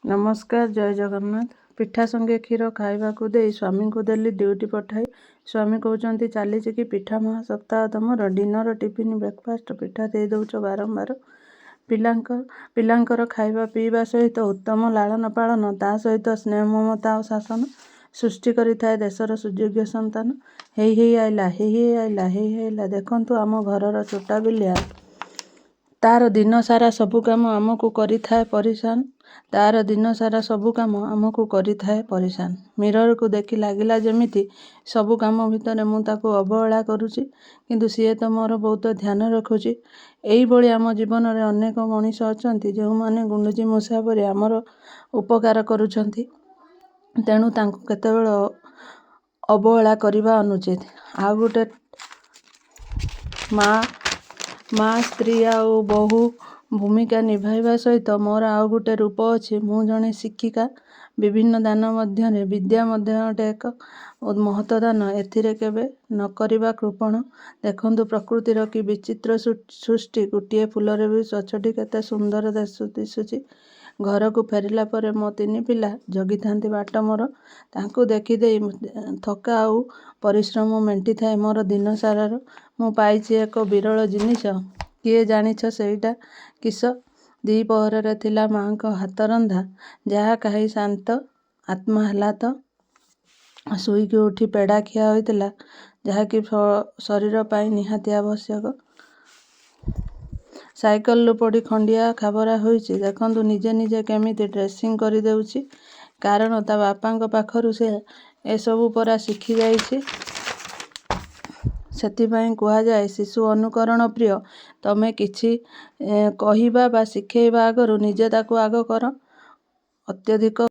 ନମସ୍କାର, ଜୟ ଜଗନ୍ନାଥ। ପିଠା ସଙ୍ଗେ କ୍ଷୀର ଖାଇବାକୁ ଦେଇ ସ୍ୱାମୀଙ୍କୁ ଦେଲି ଡ୍ୟୁଟି ପଠାଇ। ସ୍ୱାମୀ କହୁଛନ୍ତି, ଚାଲିଛି କି ପିଠା ମହାସପ୍ତାହ ତମର? ଡିନର, ଟିଫିନ୍, ବ୍ରେକଫାଷ୍ଟ ପିଠା ଦେଇଦେଉଛ ବାରମ୍ବାର। ପିଲାଙ୍କର ଖାଇବା ପିଇବା ସହିତ ଉତ୍ତମ ଲାଳନ ପାଳନ, ତା' ସହିତ ସ୍ନେହ, ମମତା ଆଉ ଶାସନ ସୃଷ୍ଟି କରିଥାଏ ଦେଶର ସୁଯୋଗ୍ୟ ସନ୍ତାନ। ହେଇ ହେଇ ଆଇଲା, ହେଇ ହେଇ ଆଇଲା, ହେଇ ହେଇ ଆଇଲା, ଦେଖନ୍ତୁ ଆମ ଘରର ଛୋଟା ବିଲିଆ। ତା'ର ଦିନସାରା ସବୁ କାମ ଆମକୁ କରିଥାଏ ପରିଶାନ। ତା'ର ଦିନସାରା ସବୁ କାମ ଆମକୁ କରିଥାଏ ପରିଶାନ। ମିରରକୁ ଦେଖି ଲାଗିଲା ଯେମିତି ସବୁ କାମ ଭିତରେ ମୁଁ ତାକୁ ଅବହେଳା କରୁଛି, କିନ୍ତୁ ସିଏ ତ ମୋର ବହୁତ ଧ୍ୟାନ ରଖୁଛି। ଏଇଭଳି ଆମ ଜୀବନରେ ଅନେକ ମଣିଷ ଅଛନ୍ତି, ଯେଉଁମାନେ ଗୁଣ୍ଡୁଚି ମୂଷା ପରି ଆମର ଉପକାର କରୁଛନ୍ତି। ତେଣୁ ତାଙ୍କୁ କେତେବେଳେ ଅବହେଳା କରିବା ଅନୁଚିତ। ଆଉ ଗୋଟେ ମା, ସ୍ତ୍ରୀ ଆଉ ବୋହୂ ଭୂମିକା ନିଭାଇବା ସହିତ ମୋର ଆଉ ଗୋଟେ ରୂପ ଅଛି। ମୁଁ ଜଣେ ଶିକ୍ଷିକା। ବିଭିନ୍ନ ଦାନ ମଧ୍ୟରେ ବିଦ୍ୟା ମଧ୍ୟ ଗୋଟେ ଏକ ମହତ ଦାନ। ଏଥିରେ କେବେ ନ କରିବା କୃପଣ। ଦେଖନ୍ତୁ ପ୍ରକୃତିର କି ବିଚିତ୍ର ସୃଷ୍ଟି। ଗୋଟିଏ ଫୁଲରେ ବି ଗଛଟି କେତେ ସୁନ୍ଦର ଦିଶୁଛି। ଘରକୁ ଫେରିଲା ପରେ ମୋ ତିନି ପିଲା ଜଗିଥାନ୍ତି ବାଟ ମୋର। ତାଙ୍କୁ ଦେଖିଦେଇ ଥକା ଆଉ ପରିଶ୍ରମ ମେଣ୍ଟିଥାଏ ମୋର ଦିନସାରାର। ମୁଁ ପାଇଛି ଏକ ବିରଳ ଜିନିଷ। କିଏ ଜାଣିଛ ସେଇଟା କିସ? ଦ୍ୱିପ୍ରହରରେ ଥିଲା ମା'ଙ୍କ ହାତରନ୍ଧା, ଯାହା ଖାଇ ଶାନ୍ତ ଆତ୍ମା ହେଲା ତ। ଶୋଇକି ଉଠି ପେଡ଼ା ଖିଆ ହୋଇଥିଲା, ଯାହାକି ଶରୀର ପାଇଁ ନିହାତି ଆବଶ୍ୟକ। ସାଇକେଲରୁ ପଡ଼ି ଖଣ୍ଡିଆ ଖାବରା ହୋଇଛି। ଦେଖନ୍ତୁ ନିଜେ ନିଜେ କେମିତି ଡ୍ରେସିଂ କରିଦେଉଛି। କାରଣ ତା' ବାପାଙ୍କ ପାଖରୁ ସେ ଏସବୁ ପରା ଶିଖିଯାଇଛି। ସେଥିପାଇଁ କୁହାଯାଏ, ଶିଶୁ ଅନୁକରଣ ପ୍ରିୟ। ତମେ କିଛି କହିବା ବା ଶିଖେଇବା ଆଗରୁ ନିଜେ ତାକୁ ଆଗ କର। ଅତ୍ୟଧିକ